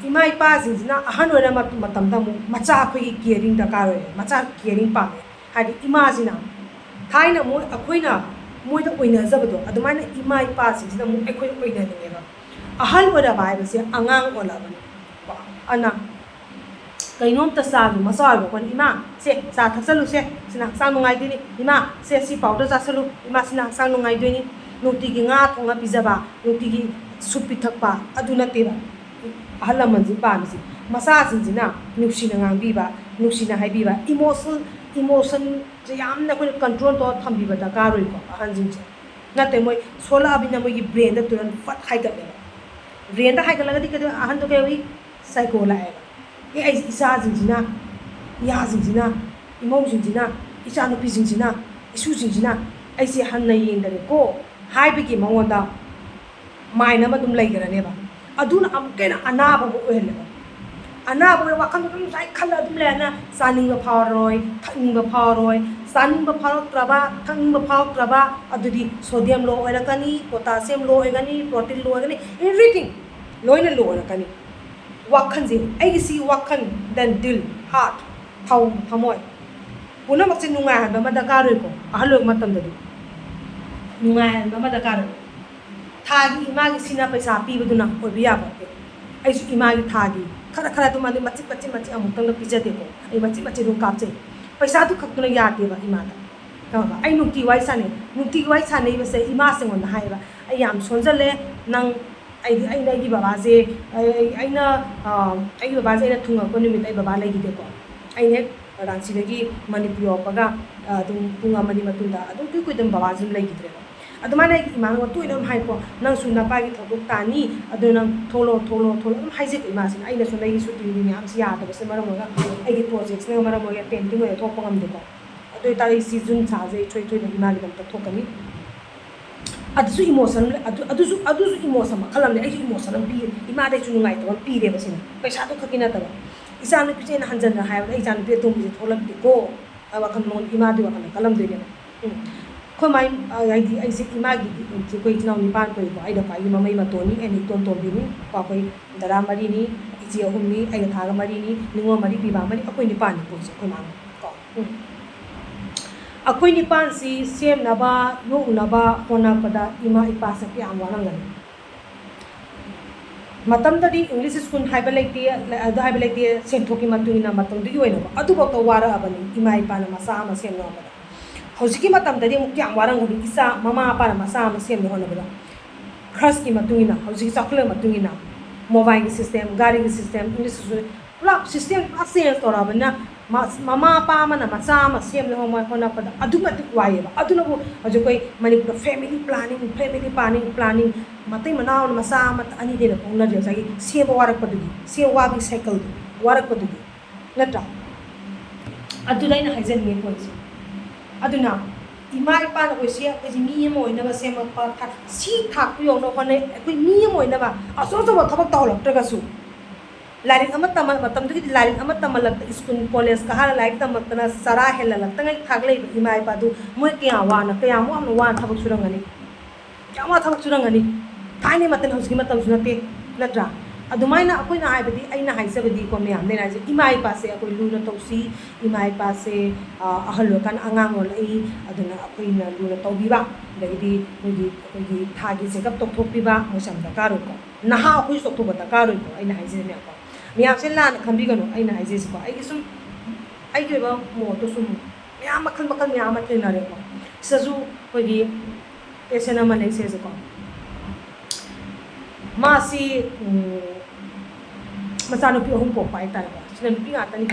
ꯏꯃꯥ ꯏꯄꯥꯁꯤꯡꯁꯤꯅ ꯑꯍꯟ ꯑꯣꯏꯔ ꯃꯇꯝꯗ ꯑꯃꯨꯛ ꯃꯆꯥ ꯑꯩꯈꯣꯏꯒꯤ ꯀꯤꯌꯔꯤꯡ ꯗꯔꯀꯥꯔ ꯑꯣꯏꯌꯦ, ꯃꯆꯥ ꯀꯤꯌꯔꯤꯡ ꯄꯥꯝꯃꯦ꯫ ꯍꯥꯏꯗꯤ ꯏꯃꯥꯁꯤꯅ ꯊꯥꯏꯅ ꯃꯣꯏ, ꯑꯩꯈꯣꯏꯅ ꯃꯣꯏꯗ ꯑꯣꯏꯅꯖꯕꯗꯣ, ꯑꯗꯨꯃꯥꯏꯅ ꯏꯃꯥ ꯏꯄꯥꯁꯤꯡꯁꯤꯅ ꯑꯃꯨꯛ ꯑꯩꯈꯣꯏꯗ ꯑꯣꯏꯅꯅꯤꯡꯉꯦꯕ꯫ ꯑꯍꯜ ꯑꯣꯏꯔꯕ ꯍꯥꯏꯕꯁꯦ ꯑꯉꯥꯡ ꯑꯣꯜꯂꯛꯑꯕꯅꯤ꯫ ꯑꯗꯨꯅ ꯀꯩꯅꯣꯝꯇ ꯆꯥꯒꯦ, ꯃꯆꯥ ꯑꯣꯏꯕ ꯑꯩꯈꯣꯏꯅ, "ꯏꯃꯥ, ꯁꯦ ꯆꯥ ꯊꯛꯆꯜꯂꯨꯁꯦ, ꯁꯤꯅ ꯍꯛꯆꯥꯡ ꯅꯨꯡꯉꯥꯏꯗꯣꯏꯅꯤ꯫ ꯏꯃꯥ, ꯁꯦ ꯁꯤ ꯄꯥꯎꯗꯔ ꯆꯥꯁꯜꯂꯨ꯫ ꯏꯃꯥ, ꯁꯤꯅ ꯍꯛꯆꯥꯡ ꯅꯨꯡꯉꯥꯏꯗꯣꯏꯅꯤ"꯫ ꯅꯨꯡꯇꯤꯒꯤ ꯉꯥ ꯊꯣꯡꯉ ꯄꯤꯖꯕ, ꯅꯨꯡꯇꯤꯒꯤ ꯁꯨꯞ ꯄꯤꯊꯛꯄ, ꯑꯗꯨ ꯅꯠꯇꯦꯕ ꯑꯍꯜ ꯂꯃꯟꯁꯤꯡ ꯄꯥꯝꯃꯤꯁꯦ꯫ ꯃꯆꯥꯁꯤꯡꯁꯤꯅ ꯅꯨꯡꯁꯤꯅ ꯉꯥꯡꯕꯤꯕ, ꯅꯨꯡꯁꯤꯅ ꯍꯥꯏꯕꯤꯕ, ꯏꯃꯣꯁꯅꯦꯜ, ꯏꯃꯣꯁꯟꯁꯦ ꯌꯥꯝꯅ ꯑꯩꯈꯣꯏꯅ ꯀꯟꯇ꯭ꯔꯣꯜ ꯇꯧꯔ ꯊꯝꯕꯤꯕ ꯗꯔꯀꯥꯔ ꯑꯣꯏꯀꯣ ꯑꯍꯟꯁꯤꯡꯁꯦ꯫ ꯅꯠꯇꯦ, ꯃꯣꯏ ꯁꯣꯜꯂꯛꯑꯕꯅꯤꯅ ꯃꯣꯏꯒꯤ ꯕ꯭ꯔꯦꯟꯗ ꯇꯨꯔꯟ ꯐꯠ ꯍꯥꯏꯒꯠꯂꯦꯕ꯫ ꯕ꯭ꯔꯦꯟꯗ ꯍꯥꯏꯒꯠꯂꯒꯗꯤ ꯀꯩꯗꯧ-, ꯑꯍꯟꯗꯣ ꯀꯩꯗꯧꯏ? ꯁꯥꯏꯀꯣ ꯂꯥꯛꯑꯦꯕ꯫ "ꯑꯦ, ꯑꯩ ꯏꯆꯥꯁꯤꯡꯁꯤꯅ, ꯏꯌꯥꯁꯤꯡꯁꯤꯅ, ꯏꯃꯧꯁꯤꯡꯁꯤꯅ, ꯏꯆꯥꯅꯨꯄꯤꯁꯤꯡꯁꯤꯅ, ꯏꯁꯨꯁꯤꯡꯁꯤꯅ ꯑꯩꯁꯦ ꯍꯟꯅ ꯌꯦꯡꯗꯔꯦꯀꯣ" ꯍꯥꯏꯕꯒꯤ ꯃꯉꯣꯟꯗ ꯃꯥꯏꯟ ꯑꯃ ꯑꯗꯨꯝ ꯂꯩꯈ꯭ꯔꯅꯦꯕ꯫ ꯑꯗꯨꯅ ꯑꯃꯨꯛꯀ ꯍꯦꯟꯅ ꯑꯅꯥꯕ ꯑꯃ ꯑꯣꯏꯍꯜꯂꯦꯕ꯫ ꯑꯅꯥꯕ ꯑꯣꯏꯅ ꯋꯥꯈꯜꯗꯣ ꯑꯗꯨꯝ ꯁꯨꯃꯥꯏꯅ ꯈꯜꯂ ꯑꯗꯨꯝ ꯂꯩꯔꯅ ꯆꯥꯅꯤꯡꯕ ꯐꯥꯎꯔꯔꯣꯏ, ꯊꯛꯅꯤꯡꯕ ꯐꯥꯎꯔꯔꯣꯏ꯫ ꯆꯥꯅꯤꯡꯕ ꯐꯥꯎꯔꯛꯇ꯭ꯔꯕ, ꯊꯛꯅꯤꯡꯕ ꯐꯥꯎꯔꯛꯇ꯭ꯔꯕ, ꯑꯗꯨꯗꯤ ꯁꯣꯗꯤꯌꯝ ꯂꯣ ꯑꯣꯏꯔꯛꯀꯅꯤ, ꯄꯣꯇꯥꯁꯤꯌꯝ ꯂꯣ ꯑꯣꯏꯒꯅꯤ, ꯄ꯭ꯔꯣꯇꯤꯟ ꯂꯣ ꯑꯣꯏꯒꯅꯤ, ꯑꯦꯚ꯭ꯔꯤꯊꯤꯡ ꯂꯣꯏꯅ ꯂꯣ ꯑꯣꯏꯔꯛꯀꯅꯤ꯫ ꯋꯥꯈꯜꯁꯦ, ꯑꯩꯒꯤꯁꯤ ꯋꯥꯈꯜ, then ꯗꯤꯜ, ꯍꯥꯔꯠ, ꯊꯧ ꯊꯃꯣꯏ, ꯄꯨꯝꯅꯃꯛꯁꯦ ꯅꯨꯡꯉꯥꯏꯍꯟꯕ ꯑꯃ ꯗꯔꯀꯥꯔ ꯑꯣꯏꯀꯣ꯫ ꯑꯍꯜ ꯑꯣꯏꯕ ꯃꯇꯝꯗꯗꯤ ꯅꯨꯡꯉꯥꯏꯍꯟꯕ ꯑꯃ ꯗꯔꯀꯥꯔ ꯑꯣꯏ꯫ ꯊꯥꯒꯤ ꯏꯃꯥꯒꯤ ꯁꯤꯅ ꯄꯩꯁꯥ ꯄꯤꯕꯗꯨꯅ ꯑꯣꯏꯕ ꯌꯥꯕ ꯅꯠꯇꯦ꯫ ꯑꯩꯁꯨ ꯏꯃꯥꯒꯤ ꯊꯥꯒꯤ ꯈꯔ ꯈꯔ ꯑꯗꯨꯝ, ꯑꯗꯨꯝ ꯃꯆꯤꯠ ꯃꯆꯤꯠ ꯃꯆꯤꯠ ꯑꯃꯨꯛꯇꯪꯗ ꯄꯤꯖꯗꯦꯀꯣ꯫ ꯑꯩ ꯃꯆꯤꯠ ꯃꯆꯤꯠ ꯑꯗꯨꯝ ꯀꯥꯞꯆꯩ꯫ ꯄꯩꯁꯥꯗꯨ ꯈꯛꯇꯨꯅ ꯌꯥꯗꯦꯕ ꯏꯃꯥꯗ꯫ ꯈꯪꯉꯕ? ꯑꯩ ꯅꯨꯡꯇꯤ ꯋꯥꯔꯤ ꯁꯥꯟꯅꯩ꯫ ꯅꯨꯡꯇꯤꯒꯤ ꯋꯥꯔꯤ ꯁꯥꯟꯅꯩꯕꯁꯦ ꯏꯃꯥꯁꯦ ꯑꯩꯉꯣꯟꯗ ꯍꯥꯏꯌꯦꯕ, "ꯑꯩ ꯌꯥꯝ ꯁꯣꯟꯖꯜꯂꯦ, ꯅꯪ, ꯑꯩꯗꯤ, ꯑꯩꯅ ꯑꯩꯒꯤ ꯕꯕꯥꯁꯦ, ꯑꯩ, ꯑꯩꯅ, ꯑ, ꯑꯩꯒꯤ ꯕꯕꯥꯁꯦ ꯑꯩꯅ ꯊꯨꯡꯉꯛꯄ ꯅꯨꯃꯤꯠꯇ ꯑꯩ ꯕꯕꯥ ꯂꯩꯈꯤꯗꯦꯀꯣ꯫ ꯑꯩꯅ ꯍꯦꯛ ꯔꯥꯟꯆꯤꯗꯒꯤ ꯃꯅꯤꯄꯨꯔ ꯌꯧꯔꯛꯄꯒ, ꯑ, ꯑꯗꯨꯝ ꯄꯨꯡ ꯑꯃ ꯑꯅꯤ ꯃꯇꯨꯡꯗ ꯑꯗꯨꯝ ꯏꯀꯨꯏ ꯀꯨꯏꯗꯅ ꯕꯕꯥꯁꯦ ꯑꯗꯨꯝ ꯂꯩꯈꯤꯗ꯭ꯔꯦꯕ꯫ ꯑꯗꯨꯃꯥꯏꯅ ꯑꯩꯒꯤ ꯏꯃꯥꯅ ꯇꯣꯏꯅ ꯑꯗꯨꯝ ꯍꯥꯏꯀꯣ, 'ꯅꯪꯁꯨ ꯅꯄꯥꯒꯤ ꯊꯕꯛ ꯇꯥꯅꯤ, ꯑꯗꯨ ꯅꯪ ꯊꯣꯛꯂꯛꯑꯣ, ꯊꯣꯛꯂꯛꯑꯣ, ꯊꯣꯛꯂꯛꯑꯣ,' ꯑꯗꯨꯝ ꯍꯥꯏꯖꯩꯀꯣ ꯏꯃꯥꯁꯤꯅ꯫ ꯑꯩꯅꯁꯨ ꯑꯩꯒꯤ ꯁꯨꯇꯤꯒꯤ ꯃꯌꯥꯝꯁꯤ ꯌꯥꯗꯕꯁꯤꯅ ꯃꯔꯝ ꯑꯣꯏꯔꯒ, ꯑꯩꯒꯤ ꯄ꯭ꯔꯣꯖꯦꯛꯁꯤꯅ ꯃꯔꯝ ꯑꯣꯏꯔꯒ ꯄꯦꯟꯗꯤꯡ ꯑꯣꯏꯅ ꯊꯣꯛꯄ ꯉꯝꯗꯦꯀꯣ꯫ ꯑꯗꯨ ꯑꯣꯏꯇꯥꯔꯗꯤ ꯑꯩ ꯁꯤ ꯖꯨꯟ ꯊꯥꯁꯦ ꯑꯩ ꯁꯣꯏ ꯁꯣꯏꯗꯅ ꯏꯃꯥꯒꯤꯗꯃꯛꯇ ꯊꯣꯛꯀꯅꯤ꯫ ꯑꯗꯨꯁꯨ ꯏꯃꯣꯁꯟ, ꯑꯗꯨ, ꯑꯗꯨꯁꯨ, ꯑꯗꯨꯁꯨ ꯏꯃꯣꯁꯟ ꯃꯈꯜ ꯑꯃꯅꯤ꯫ ꯑꯩꯁꯨ ꯏꯃꯣꯁꯟ ꯑꯃ ꯄꯤ, ꯏꯃꯥꯗꯩꯁꯨ ꯅꯨꯡꯉꯥꯏꯇꯕ ꯑꯃ ꯄꯤꯔꯦꯕ ꯁꯤꯅ꯫ ꯄꯩꯁꯥꯗꯨ ꯈꯛꯀꯤ ꯅꯠꯇꯕ, ꯏꯆꯥꯅꯨꯄꯤꯁꯦ ꯑꯩꯅ ꯍꯟꯖꯟꯅ ꯍꯥꯏꯕꯗ, "ꯑꯩ ꯏꯆꯥꯅꯨꯄꯤ ꯑꯇꯣꯝꯕꯤꯁꯦ ꯊꯣꯛꯂꯛꯇꯦꯀꯣ," ꯍꯥꯏꯕ ꯋꯥꯈꯜ ꯃꯉꯣꯟꯗ, ꯏꯃꯥꯗꯤ ꯋꯥꯈꯜꯗ ꯀꯜꯂꯝꯗꯣꯏꯅꯦꯕ꯫ ꯎꯝ꯫ ꯑꯩꯈꯣꯏ ꯃꯥꯏ, ꯍꯥꯏꯗꯤ ꯑꯩꯁꯦ ꯏꯃꯥꯒꯤ, ꯑꯩꯈꯣꯏ ꯏꯆꯤꯟ ꯏꯅꯥꯎ ꯅꯤꯄꯥꯟ ꯄꯣꯛꯏꯀꯣ, ꯑꯩꯅ ꯈ꯭ꯋꯥꯏꯒꯤ ꯃꯃꯩ ꯃꯇꯣꯟꯅꯤ, ꯑꯩꯅ ꯏꯇꯣꯟ ꯇꯣꯟꯕꯤꯅꯤ꯫ ꯀꯣ, ꯑꯩꯈꯣꯏ ꯗꯗꯥ ꯃꯔꯤꯅꯤ, ꯏꯆꯦ ꯑꯍꯨꯝꯅꯤ, ꯑꯩꯒ ꯊꯥꯒ ꯃꯔꯤꯅꯤ, ꯅꯤꯉꯣꯜ ꯃꯔꯤ, ꯄꯤꯕꯥ ꯃꯔꯤ, ꯑꯩꯈꯣꯏ ꯅꯤꯄꯥꯟꯅꯤ ꯄꯣꯛꯏꯁꯦ ꯑꯩꯈꯣꯏ ꯃꯥꯒ꯫ ꯀꯣ꯫ ꯎꯝ꯫ ꯑꯩꯈꯣꯏ ꯅꯤꯄꯥꯟꯁꯤ ꯁꯦꯝꯅꯕ, ꯌꯣꯛꯅꯕ ꯍꯣꯠꯅꯕꯗ ꯏꯃꯥ ꯏꯄꯥꯁꯦ ꯀꯌꯥꯝ ꯋꯥꯔꯝꯒꯅꯤ꯫ ꯃꯇꯝꯗꯗꯤ ꯏꯪꯂꯤꯁ ꯁ꯭ꯀꯨꯜ ꯍꯥꯏꯕ ꯂꯩꯇꯦ, ꯑꯗꯨ ꯍꯥꯏꯕ ꯂꯩꯇꯦ, ꯁꯦꯟꯊꯣꯛꯀꯤ ꯃꯇꯨꯡ ꯏꯟꯅ ꯃꯇꯝꯗꯨꯒꯤ ꯑꯣꯏꯅꯀꯣ, ꯑꯗꯨꯐꯥꯎꯗ ꯋꯥꯔꯛꯑꯕꯅꯤ ꯏꯃꯥ ꯏꯄꯥꯅ ꯃꯆꯥ ꯑꯃ ꯁꯦꯝꯅꯕ ꯍꯣꯠꯅꯕꯗ꯫ ꯍꯧꯖꯤꯛꯀꯤ ꯃꯇꯝꯗꯗꯤ ꯑꯃꯨꯛ ꯀꯌꯥꯝ ꯋꯥꯔꯝꯒꯅꯤ, ꯏꯆꯥ, ꯃꯃꯥ ꯃꯄꯥꯅ ꯃꯆꯥ ꯑꯃ ꯁꯦꯝꯅꯕ ꯍꯣꯠꯅꯕꯗ꯫ ꯈ꯭ꯔꯁꯀꯤ ꯃꯇꯨꯡ ꯏꯟꯅ, ꯍꯧꯖꯤꯛꯀꯤ ꯆꯥꯎꯈꯠꯂꯛꯄꯒꯤ ꯃꯇꯨꯡ ꯏꯟꯅ, ꯃꯣꯕꯥꯏꯜꯒꯤ ꯁꯤꯁꯇꯦꯝ, ꯒꯥꯔꯤꯒꯤ ꯁꯤꯁꯇꯦꯝ, ꯏꯪꯂꯤꯁ ꯁ꯭ꯀꯨꯜ, ꯄꯨꯂꯞ ꯁꯤꯁꯇꯦꯝ ꯄꯨꯔꯥ ꯆꯦꯟꯖ ꯇꯧꯔꯛꯑꯕꯅꯤꯅ, ꯃ-, ꯃꯃꯥ ꯃꯄꯥ ꯑꯃꯅ ꯃꯆꯥ ꯑꯃ ꯁꯦꯝꯅꯕ ꯍꯣꯠꯅ-, ꯍꯣꯠꯅꯔꯛꯄꯗ ꯑꯗꯨꯛꯀꯤ ꯃꯇꯤꯛ ꯋꯥꯏꯑꯦꯕ꯫ ꯑꯗꯨꯅꯕꯨ ꯍꯧꯖꯤꯛ ꯑꯩꯈꯣꯏ ꯃꯅꯤꯄꯨꯔꯗ family planning, family planning, planning, ꯃꯇꯩ ꯃꯅꯥꯎꯅ ꯃꯆꯥ ꯑꯃ ꯑꯅꯤꯗꯩ ꯍꯦꯟꯅ ꯄꯣꯛꯅꯗ꯭ꯔꯦ, ꯉꯁꯥꯏꯒꯤ ꯁꯦꯝꯕ ꯋꯥꯔꯛꯄꯗꯨꯒꯤ, ꯁꯦꯝꯕ ꯋꯥꯕꯒꯤ ꯁꯥꯏꯀꯜꯗꯣ ꯋꯥꯔꯛꯄꯗꯨꯒꯤ, ꯅꯠꯇ꯭ꯔꯥ? ꯑꯗꯨꯗ ꯑꯩꯅ ꯍꯥꯏꯖꯅꯤꯡꯉꯤ ꯄꯣꯏꯟꯁꯦ꯫ ꯑꯗꯨꯅ ꯏꯃꯥ ꯏꯄꯥꯅ ꯑꯩꯈꯣꯏꯁꯦ, ꯑꯩꯈꯣꯏꯁꯦ ꯃꯤ ꯑꯃ ꯑꯣꯏꯅꯕ ꯁꯦꯝꯃꯛꯄ ꯊꯥꯛ-, ꯁꯤ ꯊꯥꯛꯄ ꯌꯧꯅ ꯍꯣꯠꯅꯩ꯫ ꯑꯩꯈꯣꯏ ꯃꯤ ꯑꯃ ꯑꯣꯏꯅꯕ ꯑꯆꯧ ꯑꯆꯧꯕ ꯊꯕꯛ ꯇꯧꯍꯜꯂꯛꯇ꯭ꯔꯒꯁꯨ, ꯂꯥꯏꯔꯤꯛ ꯑꯃ ꯇꯝꯕ ꯃꯇꯝꯗꯨꯒꯤꯗꯤ ꯂꯥꯏꯔꯤꯛ ꯑꯃ ꯇꯝꯍꯜꯂꯛꯇ, ꯁ꯭ꯀꯨꯜ ꯀꯣꯂꯦꯖ ꯀꯥꯍꯜꯂ ꯂꯥꯏꯔꯤꯛ ꯇꯝꯃꯛꯇꯅ ꯆꯔꯥ ꯍꯦꯜꯍꯜꯂꯛꯇꯉꯩ ꯊꯥꯛꯂꯛꯏꯕ ꯏꯃꯥ ꯏꯄꯥꯗꯨ ꯃꯣꯏ ꯀꯌꯥ ꯋꯥꯅ, ꯀꯌꯥꯃꯨꯛ ꯌꯥꯝꯅ ꯋꯥꯅ ꯊꯕꯛ ꯁꯨꯔꯝꯒꯅꯤ, ꯀꯌꯥꯃꯨꯛ ꯊꯕꯛ ꯁꯨꯔꯝꯒꯅꯤ꯫ ꯊꯥꯏꯅ ꯃꯇꯝ ꯍꯧꯖꯤꯛꯀꯤ ꯃꯇꯝꯁꯨ ꯅꯠꯇꯦ, ꯅꯠꯇ꯭ꯔꯥ? ꯑꯗꯨꯃꯥꯏꯅ ꯑꯩꯈꯣꯏꯅ ꯍꯥꯏꯕꯗꯤ, ꯑꯩꯅ ꯍꯥꯏꯖꯕꯗꯤꯀꯣ ꯃꯌꯥꯝ, ꯑꯩꯅ ꯍꯥꯏꯁꯦ ꯏꯃꯥ ꯏꯄꯥꯁꯦ ꯑꯩꯈꯣꯏ ꯂꯨꯅ ꯇꯧꯁꯤ꯫ ꯏꯃꯥ ꯏꯄꯥꯁꯦ, ꯑ, ꯑꯍꯜ ꯑꯣꯏꯔꯀꯥꯟꯗ ꯑꯉꯥꯡ ꯑꯣꯜꯂꯛꯏ, ꯑꯗꯨꯅ ꯑꯩꯈꯣꯏꯅ ꯂꯨꯅ ꯇꯧꯕꯤꯕ, ꯑꯗꯒꯤꯗꯤ ꯑꯩꯈꯣꯏꯒꯤ, ꯑꯩꯈꯣꯏꯒꯤ ꯊꯥꯒꯤ ꯆꯦꯛꯑꯞ ꯇꯧꯊꯣꯛꯄꯤꯕ, ꯃꯣꯏꯁꯦ ꯌꯥꯝ ꯗꯔꯀꯥꯔ ꯑꯣꯏꯀꯣ꯫ ꯅꯍꯥ ꯑꯩꯈꯣꯏꯁꯨ ꯇꯧꯊꯣꯛꯄ ꯗꯔꯀꯥꯔ ꯑꯣꯏꯀꯣ꯫ ꯑꯩꯅ ꯍꯥꯏꯖꯩꯅꯦꯀꯣ, ꯃꯌꯥꯝꯁꯦ ꯂꯥꯟꯅ ꯈꯟꯕꯤꯒꯅꯨ꯫ ꯑꯩꯅ ꯍꯥꯏꯖꯩꯁꯤꯀꯣ, ꯑꯩꯒꯤ ꯁꯨꯝ, ꯑꯩꯒꯤ ꯑꯣꯏꯕ ꯃꯣꯠꯇꯣ ꯁꯨꯝ ꯃꯌꯥꯝ ꯃꯈꯜ ꯃꯈꯜ ꯃꯌꯥꯝ ꯑꯃ ꯊꯦꯡꯅꯔꯦꯀꯣ꯫ ꯁꯤꯗꯁꯨ ꯑꯩꯈꯣꯏꯒꯤ ꯄꯦꯁꯦꯟ ꯑꯃ ꯂꯩꯁꯦꯁꯦꯀꯣ, ꯃꯥꯁꯤ, ꯎꯝ, ꯃꯆꯥꯅꯨꯄꯤ ꯑꯍꯨꯝ ꯄꯣꯛꯄ ꯍꯥꯏꯇꯥꯔꯦꯀꯣ꯫ ꯁꯤꯅ ꯅꯨꯄꯤ ꯉꯥꯛꯇꯅꯤ꯫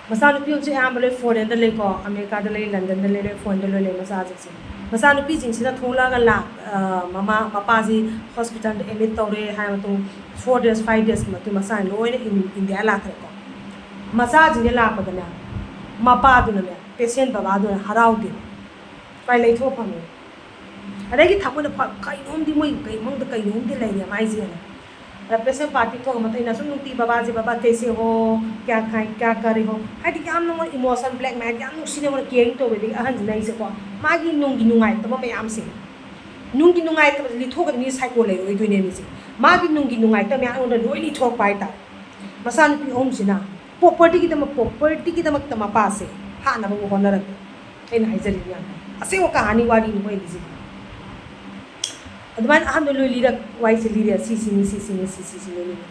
ꯃꯆꯥꯅꯨꯄꯤ ꯑꯃꯁꯨ ꯑꯌꯥꯝꯕ ꯂꯣꯏ ꯐꯣꯔꯦꯟꯗ ꯂꯩꯀꯣ, ꯑꯃꯦꯔꯤꯀꯥꯗ ꯂꯩ, ꯂꯟꯗꯟꯗ ꯂꯩ, ꯂꯣꯏ ꯐꯣꯔꯦꯟꯗ ꯂꯣꯏ ꯂꯩ ꯃꯆꯥꯁꯤꯡꯁꯦ꯫ ꯃꯆꯥꯅꯨꯄꯤꯁꯤꯡꯁꯤꯅ ꯊꯣꯛꯂꯛꯑꯒ ꯂꯥꯛ-, ꯑ, ꯃꯃꯥ, ꯃꯄꯥꯁꯤ ꯍꯣꯁꯄꯤꯇꯥꯜꯗ ꯑꯦꯗꯃꯤꯠ ꯇꯧꯔꯦ ꯍꯥꯏꯔ ꯃꯇꯨꯡ, four days, five days ꯃꯇꯨꯡ ꯃꯆꯥ ꯂꯣꯏꯅ ꯏꯟ-, ꯏꯟꯗꯤꯌꯥ ꯂꯥꯛꯈ꯭ꯔꯦꯀꯣ꯫ ꯃꯆꯥꯁꯤꯡꯁꯦ ꯂꯥꯛꯄꯗꯅꯦ, ꯃꯄꯥꯗꯨꯅꯅꯦ, ꯄꯦꯁꯦꯟ ꯕꯕꯥꯗꯨꯅ ꯍꯔꯥꯎꯗꯦ, ꯎꯄꯥꯏ ꯂꯩꯊꯣꯛꯑ ꯐꯪꯉꯦ꯫ ꯑꯗꯒꯤ ꯊꯃꯣꯏꯅ ꯐ-, ꯀꯩꯅꯣꯝꯗꯤ ꯃꯣꯏ ꯀꯩ ꯃꯅꯨꯡꯗ ꯀꯩꯅꯣꯝꯗꯤ ꯂꯩꯔꯦ ꯃꯥꯏꯁꯦꯅ꯫ ꯑꯗ ꯄꯦꯁꯦꯟ ꯄꯥꯔꯇꯤ ꯊꯣꯛꯑ ꯃꯇꯨꯡ ꯑꯩꯅ ꯁꯨꯝ ꯅꯨꯡꯇꯤ "ꯕꯕꯥꯁꯦ, ꯕꯕꯥ ꯀꯩꯁꯦ ꯍꯣ, ꯀꯌꯥ ꯈꯥꯏ, ꯀꯌꯥ ꯀꯔꯤ ꯍꯣ", ꯍꯥꯏꯗꯤ ꯌꯥꯝꯅ ꯃꯣꯏ ꯏꯃꯣꯁꯟ ꯕ꯭ꯂꯦꯛꯃꯦꯜ ꯌꯥꯝ ꯅꯨꯡꯁꯤꯅ ꯃꯣꯏꯅ ꯀꯦꯌꯔꯤꯡ ꯇꯧꯕꯗꯒꯤ ꯑꯍꯟꯁꯤꯅ ꯑꯩꯁꯦꯀꯣ, ꯃꯥꯒꯤ ꯅꯨꯡꯒꯤ ꯅꯨꯡꯉꯥꯏꯇꯕ ꯃꯌꯥꯝꯁꯦ, ꯅꯨꯡꯒꯤ ꯅꯨꯡꯉꯥꯏꯇꯕꯁꯦ ꯂꯤꯊꯣꯛꯑꯒꯗꯤ ꯃꯤ ꯁꯥꯏꯀꯣ ꯂꯩꯔꯣꯏꯗꯣꯏꯅꯦ ꯃꯤꯁꯦ꯫ ꯃꯥꯒꯤ ꯅꯨꯡꯒꯤ ꯅꯨꯡꯉꯥꯏꯇꯕ ꯃꯌꯥꯝ ꯑꯩꯉꯣꯟꯗ ꯂꯣꯏ ꯂꯤꯊꯣꯔꯛꯄ ꯍꯥꯏꯇꯥꯔꯦ꯫ ꯃꯆꯥꯅꯨꯄꯤ ꯑꯍꯨꯝꯁꯤꯅ ꯄ꯭ꯔꯣꯄꯔꯇꯤꯒꯤꯗꯃꯛ, ꯄ꯭ꯔꯣꯄꯔꯇꯤꯒꯤꯗꯃꯛꯇ ꯃꯄꯥꯁꯦ ꯍꯥꯠꯅꯕ ꯍꯣꯠꯅꯔꯝꯃꯤ꯫ ꯑꯩꯅ ꯍꯥꯏꯖꯔꯤꯕ ꯃꯌꯥꯝ ꯑꯁꯦꯡꯕ ꯀꯍꯥꯅꯤ ꯋꯥꯔꯤꯅꯤ ꯃꯣꯏꯒꯤꯁꯦ꯫ ꯑꯗꯨꯃꯥꯏꯅ ꯑꯍꯟꯗꯣ ꯂꯣꯏ ꯂꯤꯔꯛ, ꯋꯥꯔꯤꯁꯦ ꯂꯤꯔꯦ, ꯁꯤꯁꯤꯅꯤ, ꯁꯤꯁꯤꯅꯤ, ꯁꯤꯁꯤꯅꯤ ꯂꯣꯏ ꯂꯤꯔꯦ꯫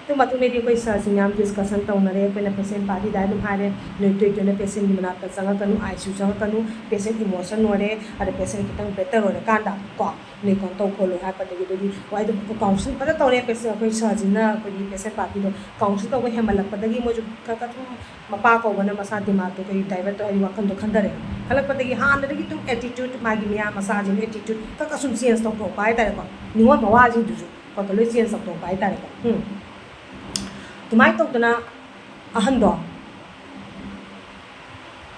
ꯑꯗꯨ ꯃꯇꯨꯡꯗꯩꯗꯤ ꯑꯩꯈꯣꯏ ꯁꯥꯔꯁꯤ ꯃꯌꯥꯝ ꯗꯤꯁꯀꯁꯟ ꯇꯧꯅꯔꯦ꯫ ꯑꯩꯈꯣꯏꯅ ꯄꯦꯁꯦꯟ ꯄꯥꯔꯇꯤꯗ ꯑꯗꯨꯝ ꯍꯥꯏꯔꯦ, "ꯅꯣꯏ ꯇꯣꯏ ꯇꯣꯏꯅ ꯄꯦꯁꯦꯟꯒꯤ ꯃꯅꯥꯛꯇ ꯆꯪꯉꯛꯀꯅꯨ, I C U ꯆꯪꯉꯛꯀꯅꯨ, patient emotion ꯑꯣꯏꯔꯦ, ꯑꯗ ꯄꯦꯁꯦꯟ ꯈꯤꯇꯪ ꯕꯦꯇꯔ ꯑꯣꯏꯔꯀꯥꯟꯗ ꯀꯣ, ꯅꯣꯏ ꯀꯩꯅꯣ ꯇꯧ ꯈꯣꯠꯂꯨ" ꯍꯥꯏꯔꯛꯄꯗꯒꯤ, ꯑꯗꯨꯗꯤ ꯋꯥꯏꯗꯣ ꯀꯥꯎꯟꯁꯤꯜ ꯐꯖꯅ ꯇꯧꯔꯦ꯫ ꯄꯦꯁꯦꯟ ꯑꯩꯈꯣꯏ ꯁꯥꯔꯁꯤꯅ ꯑꯩꯈꯣꯏꯒꯤ ꯄꯦꯁꯦꯟ ꯄꯥꯔꯇꯤꯗꯣ ꯀꯥꯎꯟꯁꯤꯜ ꯇꯧꯕ ꯍꯦꯟꯃꯜꯂꯛꯄꯗꯒꯤ ꯃꯣꯏꯁꯨ ꯈꯔ ꯈꯔ ꯑꯗꯨꯝ ꯃꯄꯥ ꯀꯧꯕꯅ ꯃꯁꯥ ꯗꯤꯃꯥꯟꯗꯣ ꯀꯩ ꯗꯥꯏꯚꯔꯠ ꯇꯧ, ꯍꯥꯏꯗꯤ ꯋꯥꯈꯜꯗꯣ ꯈꯟꯊꯔꯦ꯫ ꯈꯜꯂꯛꯄꯗꯒꯤ ꯍꯥꯟꯅꯗꯒꯤ ꯑꯗꯨꯝ ꯑꯦꯇꯤꯇ꯭ꯌꯨꯠ, ꯃꯥꯒꯤ ꯃꯌꯥꯝ ꯃꯆꯥꯁꯤꯡꯗꯣ ꯑꯦꯇꯤꯇ꯭ꯌꯨꯠ ꯈꯔ ꯈꯔ ꯁꯨꯝ ꯆꯦꯟꯖ ꯇꯧꯊꯣꯛꯄ ꯍꯥꯏꯇꯥꯔꯦꯀꯣ꯫ ꯅꯤꯉꯣꯜ ꯃꯋꯥꯁꯤꯡꯗꯨꯁꯨ ꯈꯣꯠꯄ ꯂꯣꯏ ꯆꯦꯟꯖ ꯇꯧꯊꯣꯛꯄ ꯍꯥꯏꯇꯥꯔꯦꯀꯣ꯫ ꯎꯝ꯫ ꯑꯗꯨꯃꯥꯏꯅ ꯇꯧꯗꯅ ꯑꯍꯟꯗꯣ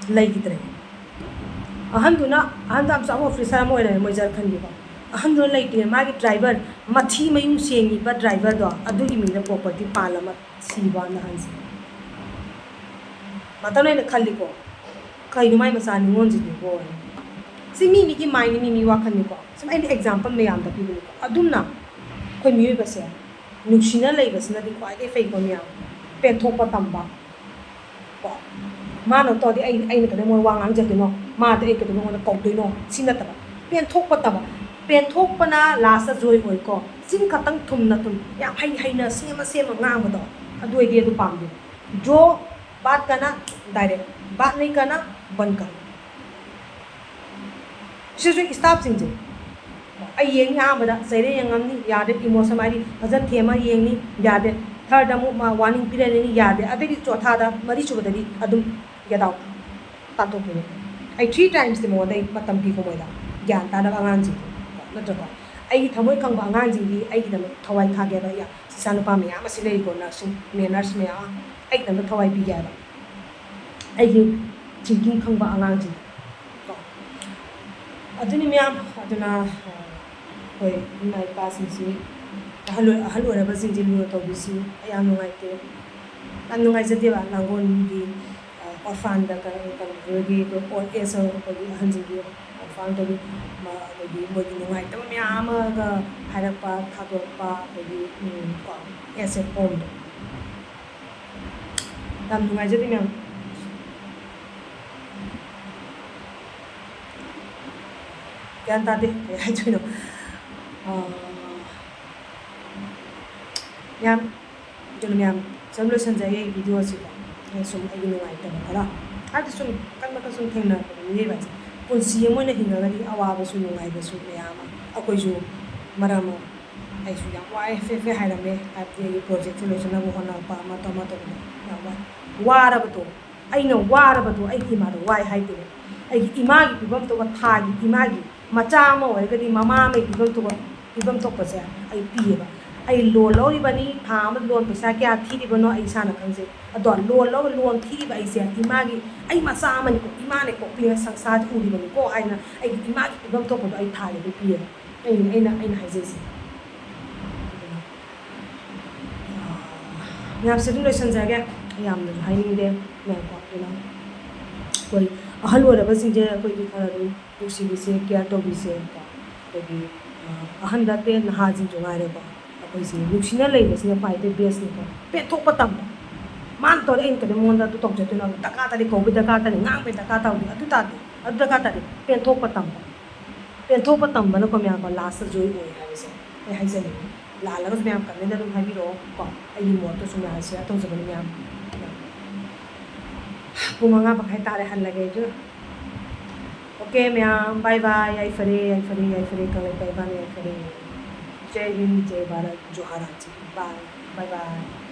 ꯂꯩꯈꯤꯗ꯭ꯔꯦ꯫ ꯑꯍꯟꯗꯨꯅ, ꯑꯍꯟꯗꯣ ꯌꯥꯝ ꯆꯥꯎꯕ ꯑꯣꯐꯤꯁꯥꯔ ꯑꯃ ꯑꯣꯏꯔꯝꯃꯦ ꯃꯣꯏ ꯖꯔꯈꯟꯒꯤꯀꯣ꯫ ꯑꯍꯟꯗꯨꯅ ꯂꯩꯇꯦ, ꯃꯥꯒꯤ ꯗ꯭ꯔꯥꯏꯚꯔ, ꯃꯊꯤ ꯃꯌꯨꯡ ꯁꯦꯡꯉꯤꯕ ꯗ꯭ꯔꯥꯏꯚꯔꯗꯣ, ꯑꯗꯨꯒꯤ ꯃꯤꯡꯗ ꯄ꯭ꯔꯣꯄꯔꯇꯤ ꯄꯥꯜꯂꯝꯃ ꯁꯤꯕ ꯋꯥꯅꯤ ꯑꯍꯟꯁꯦ꯫ ꯃꯇꯝ ꯑꯩꯅ ꯈꯜꯂꯤꯀꯣ, "ꯀꯩꯅꯣ ꯃꯥꯏ ꯃꯆꯥ ꯅꯤꯉꯣꯜꯁꯤꯗꯤꯀꯣ?" ꯁꯤ ꯃꯤ ꯃꯤꯒꯤ ꯃꯥꯏꯟꯅꯤ, ꯃꯤ ꯃꯤ ꯋꯥꯈꯜꯅꯤꯀꯣ꯫ ꯁꯨꯝ ꯑꯩꯅ ꯑꯦꯛꯖꯥꯝꯄꯜ ꯃꯌꯥꯝꯗ ꯄꯤꯕꯅꯤꯀꯣ꯫ ꯑꯗꯨꯝꯅ ꯑꯩꯈꯣꯏ ꯃꯤꯑꯣꯏꯕꯁꯦ ꯅꯨꯡꯁꯤꯅ ꯂꯩꯕꯁꯤꯅꯗꯤ ꯈ꯭ꯋꯥꯏꯗꯒꯤ ꯐꯩꯀꯣ ꯃꯌꯥꯝ꯫ ꯄꯦꯟꯊꯣꯛꯄ ꯇꯝꯕ꯫ ꯀꯣ, ꯃꯥꯅ ꯇꯧꯔꯗꯤ ꯑꯩ, ꯑꯩꯅ ꯀꯩꯗꯧꯕꯩ ꯃꯉꯣꯟꯗ ꯋꯥ ꯉꯥꯡꯖꯗꯣꯏꯅꯣ? ꯃꯥꯗꯤ ꯑꯩ ꯀꯩꯗꯧꯕꯩ ꯃꯉꯣꯟꯗ ꯀꯧꯗꯣꯏꯅꯣ? ꯁꯤ ꯅꯠꯇꯕ꯫ ꯄꯦꯟꯊꯣꯛꯄ ꯇꯝꯕ꯫ ꯄꯦꯟꯊꯣꯛꯄꯅ ꯂꯥꯁꯇ ꯖꯣꯏ ꯑꯣꯏꯀꯣ꯫ ꯆꯤꯟ ꯈꯛꯇꯪ ꯊꯨꯝꯅ ꯊꯨꯝ, ꯌꯥꯝ ꯍꯩ ꯍꯩꯅ ꯁꯦꯝꯃ ꯁꯦꯝꯃ ꯉꯥꯡꯕꯗꯣ, ꯑꯗꯨ ꯑꯣꯏꯗꯤ ꯑꯗꯨ ꯄꯥꯝꯗꯦ꯫ ꯖꯣ ꯕꯥꯠ ꯀꯅꯥ ꯗꯥꯏꯔꯦꯛ, ꯕꯥꯠ ꯅꯩ ꯀꯅꯥ ꯕꯟ ꯀꯅꯥ꯫ ꯁꯤꯁꯨ ꯏꯁꯇꯥꯐꯁꯤꯡꯁꯦ, ꯑꯩ ꯌꯦꯡꯅꯤ ꯑꯍꯥꯟꯕꯗ ꯆꯩꯔꯦ ꯌꯦꯡꯉꯝꯅꯤ, ꯌꯥꯗꯦ, ꯏꯃꯣꯁꯟ ꯍꯥꯏꯗꯤ ꯐꯖꯅ ꯊꯦꯝꯃ ꯌꯦꯡꯅꯤ, ꯌꯥꯗꯦ, ꯊꯥꯔꯗ ꯑꯃꯨꯛ ꯃꯥ ꯋꯥꯔꯅꯤꯡ ꯄꯤꯔꯅꯤ, ꯌꯥꯗꯦ, ꯑꯗꯩꯗꯤ ꯆꯣꯊꯥꯗ ꯃꯔꯤꯁꯨꯕꯗꯗꯤ ꯑꯗꯨꯝ ꯒꯦꯠ ꯑꯥꯎꯠ ꯇꯥꯟꯊꯣꯛꯇꯣꯏꯅꯦ꯫ ꯑꯩ ꯊ꯭ꯔꯤ ꯇꯥꯏꯝꯁꯇꯤ ꯃꯉꯣꯟꯗ ꯑꯩ ꯃꯇꯝ ꯄꯤꯀꯣ ꯃꯣꯏꯗ, ꯒ꯭ꯌꯥꯟ ꯇꯥꯅꯕ ꯑꯉꯥꯡꯁꯤꯡ ꯅꯠꯇ꯭ꯔꯀꯣ꯫ ꯑꯩꯒꯤ ꯊꯃꯣꯏ ꯈꯪꯕ ꯑꯉꯥꯡꯁꯤꯡꯗꯤ ꯑꯩꯒꯤꯗꯃꯛ ꯊꯋꯥꯏ ꯊꯥꯒꯦꯕ꯫ ꯌꯥ, ꯏꯆꯥ ꯅꯨꯄꯥ ꯃꯌꯥꯝ ꯑꯁꯤ ꯂꯩꯔꯤꯀꯣ, ꯅꯔꯁꯤꯡ ꯃꯦ ꯅꯔꯁ ꯃꯌꯥꯝ ꯑꯃ ꯑꯩꯒꯤꯗꯃꯛ ꯊꯋꯥꯏ ꯄꯤꯒꯦ ꯍꯥꯏꯕ꯫ ꯑꯩꯒꯤ ꯊꯤꯡꯀꯤꯡ ꯈꯪꯕ ꯑꯉꯥꯡꯁꯤꯡ ꯀꯣ꯫ ꯑꯗꯨꯅꯤ ꯃꯌꯥꯝ, ꯑꯗꯨꯅ ꯑꯩꯈꯣꯏ ꯏꯃꯥ ꯏꯄꯥꯁꯤꯡꯁꯤ, ꯑꯍꯜ ꯑꯣꯏ-, ꯑꯍꯜ ꯑꯣꯏꯔꯕꯁꯤꯡꯁꯤ ꯂꯨꯅ ꯇꯧꯕꯤꯁꯤ꯫ ꯑꯩ ꯌꯥꯝ ꯅꯨꯡꯉꯥꯏꯇꯦ, ꯌꯥꯝ ꯅꯨꯡꯉꯥꯏꯖꯗꯦꯕ꯫ ꯂꯥꯡꯒꯣꯜꯒꯤ ꯑꯣꯔꯐꯥꯟꯗ ꯀꯩꯅꯣꯒꯤ ꯑꯣꯜ ꯑꯦꯖ ꯑꯩꯈꯣꯏꯒꯤ ꯑꯍꯟꯁꯤꯡꯒꯤ ꯑꯣꯔꯐꯥꯟꯗꯒꯤ ꯑꯩꯈꯣꯏꯒꯤ ꯃꯣꯏꯒꯤ ꯅꯨꯡꯉꯥꯏꯇꯕ ꯃꯌꯥꯝ ꯑꯃꯒ ꯍꯥꯏꯔꯛꯄ, ꯊꯥꯗꯣꯛꯄ, ꯑꯩꯈꯣꯏꯒꯤ ꯀꯣ, ꯑꯦꯖ ꯑꯦ ꯍꯣꯝꯗꯣ꯫ ꯌꯥꯝ ꯅꯨꯡꯉꯥꯏꯖꯗꯦ ꯃꯌꯥꯝ꯫ ꯒ꯭ꯌꯥꯟ ꯇꯥꯗꯦ ꯀꯩ ꯍꯥꯏꯗꯣꯏꯅꯣ꯫ ꯃꯌꯥꯝ, ꯑꯗꯨꯅ ꯃꯌꯥꯝ, ꯁꯨꯝ ꯂꯣꯏꯁꯤꯟꯖꯔꯒꯦ ꯑꯩꯒꯤ ꯚꯤꯗꯤꯑꯣꯁꯤꯀꯣ꯫ ꯑꯩ ꯁꯨꯝ ꯑꯩꯒꯤ ꯅꯨꯡꯉꯥꯏꯇꯕ ꯈꯔ, ꯍꯥꯏꯗꯤ ꯁꯨꯝ ꯃꯈꯜ ꯃꯈꯜ ꯁꯨꯝ ꯊꯦꯡꯅꯔꯛꯄꯗ ꯃꯤꯑꯣꯏꯕ ꯍꯥꯏꯁꯦ ꯄꯨꯟꯁꯤ ꯑꯃ ꯑꯣꯏꯅ ꯍꯤꯡꯉꯒꯗꯤ ꯑꯋꯥꯕꯁꯨ ꯅꯨꯡꯉꯥꯏꯕꯁꯨ ꯃꯌꯥꯝ ꯑꯃ꯫ ꯑꯩꯈꯣꯏꯁꯨ ꯃꯔꯝ ꯑꯃ, ꯑꯩꯁꯨ ꯌꯥꯝ ꯋꯥꯏ ꯐꯦ ꯐꯦ ꯍꯥꯏꯔꯝꯃꯦ, ꯍꯥꯏꯕꯗꯤ ꯑꯩꯒꯤ ꯄ꯭ꯔꯣꯖꯦꯛꯁꯦ ꯂꯣꯏꯁꯤꯟꯅꯕ ꯍꯣꯠꯅꯔꯛꯄ ꯑꯃ ꯇꯧ ꯑꯃ ꯇꯧꯕꯗ ꯌꯥꯝ ꯋꯥꯏ꯫ ꯋꯥꯔꯕꯗꯣ, ꯑꯩꯅ ꯋꯥꯔꯕꯗꯣ ꯑꯩꯒꯤ ꯏꯃꯥꯗ ꯋꯥꯏ ꯍꯥꯏꯗꯦꯕ꯫ ꯑꯩꯒꯤ ꯏꯃꯥꯒꯤ ꯐꯤꯕꯝ ꯇꯧꯕ, ꯊꯥꯒꯤ ꯏꯃꯥꯒꯤ, ꯃꯆꯥ ꯑꯃ ꯑꯣꯏꯔꯒꯗꯤ ꯃꯃꯥ ꯑꯃꯒꯤ ꯐꯤꯕꯝ ꯇꯧꯕ, ꯐꯤꯕꯝ ꯊꯣꯛꯄꯁꯦ ꯑꯩ ꯄꯤꯌꯦꯕ꯫ ꯑꯩ ꯂꯣꯟ ꯂꯧꯔꯤꯕꯅꯤ, ꯊꯥ ꯑꯃꯗ ꯂꯣꯟ ꯄꯩꯁꯥ ꯀꯌꯥ ꯊꯤꯔꯤꯕꯅꯣ ꯑꯩ ꯏꯁꯥꯅ ꯈꯪꯖꯩ꯫ ꯑꯗꯣ ꯂꯣꯟ ꯂꯧꯔ ꯂꯣꯟ ꯊꯤꯔꯤꯕ ꯑꯩꯁꯦ ꯏꯃꯥꯒꯤ, ꯑꯩ ꯃꯆꯥ ꯑꯃꯅꯤꯀꯣ, ꯏꯃꯥꯅ ꯄꯣꯛꯄꯤꯅ ꯁꯪꯁꯥꯔꯁꯤ ꯎꯔꯤꯕꯅꯤꯀꯣ ꯍꯥꯏꯅ ꯑꯩꯒꯤ ꯏꯃꯥꯒꯤ ꯄꯤꯐꯝ ꯊꯣꯛꯄꯗꯣ ꯑꯩ ꯊꯥꯒꯤ ꯑꯗꯨꯝ ꯄꯤꯌꯦꯕ꯫ ꯑꯩꯅ, ꯑꯩꯅ, ꯑꯩꯅ ꯍꯥꯏꯖꯩꯁꯦ꯫ ꯃꯌꯥꯝꯁꯦ ꯑꯗꯨꯝ ꯂꯣꯏꯁꯟꯖꯔꯒꯦ꯫ ꯑꯩ ꯌꯥꯝꯅꯁꯨ ꯍꯥꯏꯅꯤꯡꯗꯦ꯫ ꯃꯌꯥꯝꯀꯣ, ꯑꯗꯨꯅ ꯑꯩꯈꯣꯏ ꯑꯍꯜ ꯑꯣꯏꯔꯕꯁꯤꯡꯁꯦ ꯑꯩꯈꯣꯏꯒꯤ ꯈꯔ ꯑꯗꯨꯝ ꯅꯨꯡꯁꯤꯕꯤꯁꯦ, ꯀꯤꯌꯔ ꯇꯧꯕꯤꯁꯦ ꯀꯣ꯫ ꯑꯩꯈꯣꯏꯒꯤ, ꯑ, ꯑꯍꯟ ꯅꯠꯇꯦ, ꯅꯍꯥꯁꯤꯡꯁꯨ ꯉꯥꯏꯔꯦꯀꯣ꯫ ꯑꯩꯈꯣꯏꯁꯤ ꯅꯨꯡꯁꯤꯅ ꯂꯩꯕꯁꯤꯅ ꯈ꯭ꯋꯥꯏꯗꯩ ꯕꯦꯁꯅꯤꯀꯣ꯫ ꯄꯦꯟꯊꯣꯛꯄ ꯇꯝꯕ꯫ ꯃꯥꯅ ꯇꯧꯔꯦ, ꯑꯩꯅ ꯀꯩꯗꯧ ꯃꯉꯣꯟꯗ ꯑꯗꯨ ꯇꯧꯖꯗꯣꯏꯅꯣ? ꯗꯔꯀꯥꯔ ꯇꯥꯗꯦ, ꯀꯧꯕꯩ ꯗꯔꯀꯥꯔ ꯇꯥꯗꯦ, ꯉꯥꯡꯕꯩ ꯗꯔꯀꯥꯔ ꯇꯥꯗꯦ, ꯑꯗꯨ ꯇꯥꯗꯦ, ꯑꯗꯨ ꯗꯔꯀꯥꯔ ꯇꯥꯗꯦ꯫ ꯄꯦꯟꯊꯣꯛꯄ ꯇꯝꯕ꯫ ꯄꯦꯟꯊꯣꯛꯄ ꯇꯝꯕꯅꯀꯣ ꯃꯌꯥꯝꯀꯣ, ꯂꯥꯁꯇ ꯖꯣꯏ ꯑꯣꯏ ꯍꯥꯏꯕꯁꯦ ꯑꯩ ꯍꯥꯏꯖꯅꯤꯡꯉꯤ꯫ ꯂꯥꯜꯂꯒꯁꯨ ꯃꯌꯥꯝ ꯀꯃꯦꯟꯗ ꯑꯗꯨꯝ ꯍꯥꯏꯕꯤꯔꯛꯑꯣ ꯀꯣ꯫ ꯑꯩꯒꯤ ꯃꯣꯠꯇꯁꯨ ꯃꯌꯥꯝ ꯁꯤꯌꯔ ꯇꯧꯖꯕꯅꯤ ꯃꯌꯥꯝ꯫ ꯄꯨꯡ ꯃꯉꯥ ꯃꯈꯥꯏ ꯇꯥꯔꯦ, ꯍꯜꯂꯒꯦ ꯑꯩꯁꯨ꯫ ꯑꯣꯀꯦ ꯃꯌꯥꯝ, ꯕꯥꯏ ꯕꯥꯏ꯫ ꯌꯥꯏꯐꯔꯦ, ꯌꯥꯏꯐꯔꯦ, ꯌꯥꯏꯐꯔꯦ, ꯀꯪꯂꯩꯄꯥꯛ ꯏꯃꯥꯅ ꯌꯥꯏꯐꯔꯦ꯫ ꯖꯩ ꯍꯤꯟꯗ, ꯖꯩ ꯚꯥꯔꯠ, ꯖꯣꯍꯥꯔ ꯍꯥꯏꯁꯤ꯫ ꯕꯥꯏ, ꯕꯥꯏ ꯕꯥꯏ꯫